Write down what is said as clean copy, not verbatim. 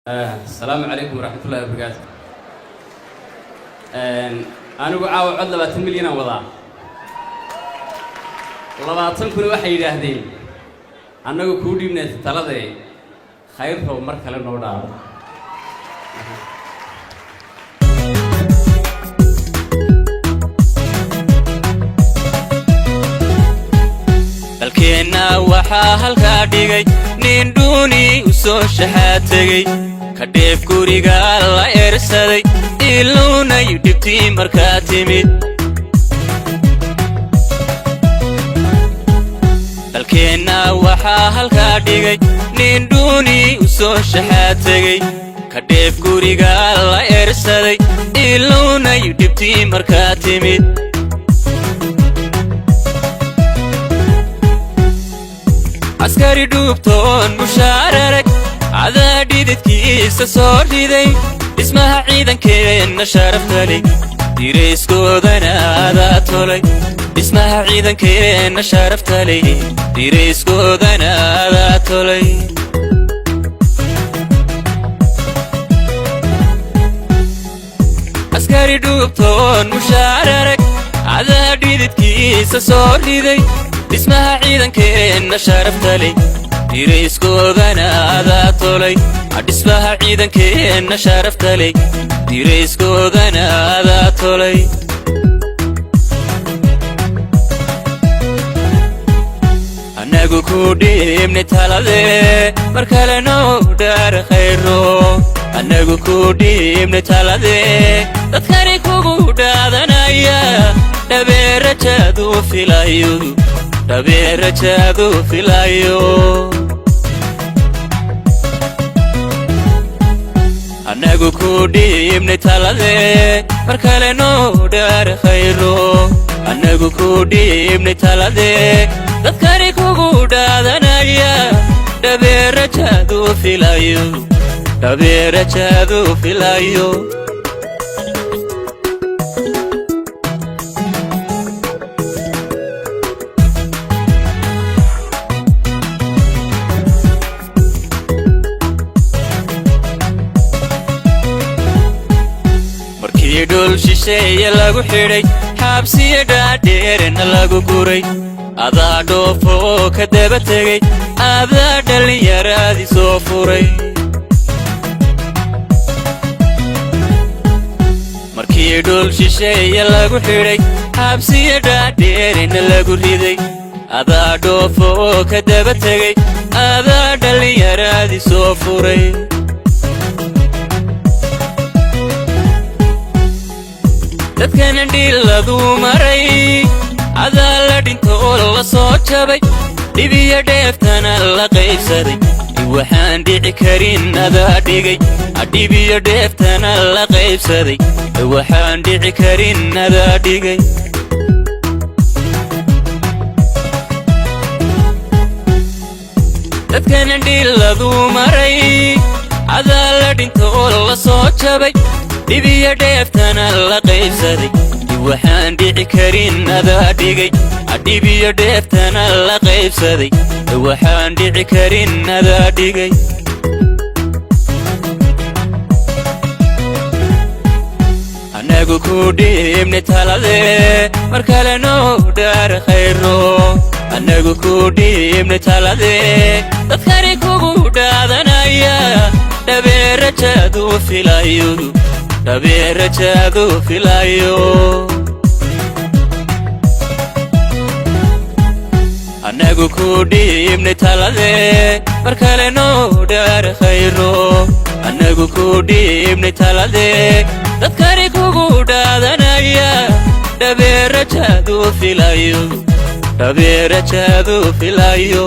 Asalaamu calaykum waraxmatullahi wabarakaatu. Anigu caawa cod 20 milyanaan wadaa. 20 kuna waxay yidhaahdeen annagu kuu dhiibnay taladee, Khayrrow, mar kale noo dhaaro. Dalkeenna waxaa halkaa dhigay nin dhuuni u soo shaxaa tegey, ka dheef guriga la ersaday, iluunay dhibtii markaa timid. Dalkeenna waxaa halkaa dhigay nin dhuuni u soo shaxaa tegey, ka dheef guriga la ersaday, iluunay dhibtii markaa timid. Askari dhuubtoon mushaararag cadaa dhididkiisa soo riday, dhismaha ciidankeenna sharaftalay, dirayskoodana adaa tolay. Dhismaha ciidankeenna sharaftalay, dirayskoodana adaa tolay. Askari dhuubtoon mushaararag cadaa dhididkiisa soo riday, dhismaha ciidankeenna sharaftalay, dirayskoodana adaa tolay. Dhismaha ciidankeenna sharaftalay, dirayskoodana adaa tolay. Annagu ku dhiibnay taladee, mar kale noo dhaar, Khayro. Annagu ku dhiibnay taladee, dadkani kugu dhaadanaya, dhabeerajaadu filayo, dhabeerajaadu filayo. Annagu ku dhiibnay taladee, mar kale noo dhaar, Khayro. Annagu ku dhiibnay taladee, dadkani kugu dhaadanaya, dhabeerajaadu filayo, dhabeerajaadu filayo. Markii dhul shisheeye lagu xidhay, xaabsiyo dhaadheerna lagu guray, adaa dhoofoo ka daba tegey, adaa dhallinyaraadii soo furay. Markii dhul shisheeye lagu xidhay, xaabsiyo dhaadheerna lagu riday, adaa dhoofoo ka daba tegey, adaa dhallinyaraadii soo furay. Dadkana dhiiladuu maray, adaa la dhintoo la soo jabay, dhibiyo dheeftana la qaybsaday. Waxaan dhici karin adaa dhigay. Dhibiyo dheeftana la qaybsaday, waxaan dhici karin adaa dhigay. Dadkana dhiiladuu maray, adaa la dhintoo la soo jabay, dhibiyo dheeftana la qaybsaday. Waxaan dhici karin adaa dhigay. Dhibiyo dheeftana la qaybsaday, waxaan dhici karin adaa dhigay. Annagu ku dhiibnay taladee, mar kale noo dhaar, Khayro. Annagu ku dhiibnay taladee, dadkani kugu dhaadanaya, dhabeerajaadu filayo, dhabeerajaadu filayo. Annagu ku dhiibnay taladee, mar kale noo dhaar, Khayro. Annagu ku dhiibnay taladee, dadkani kugu dhaadanaya, dhabeerajaadu filayo, dhabeerajaadu filayo.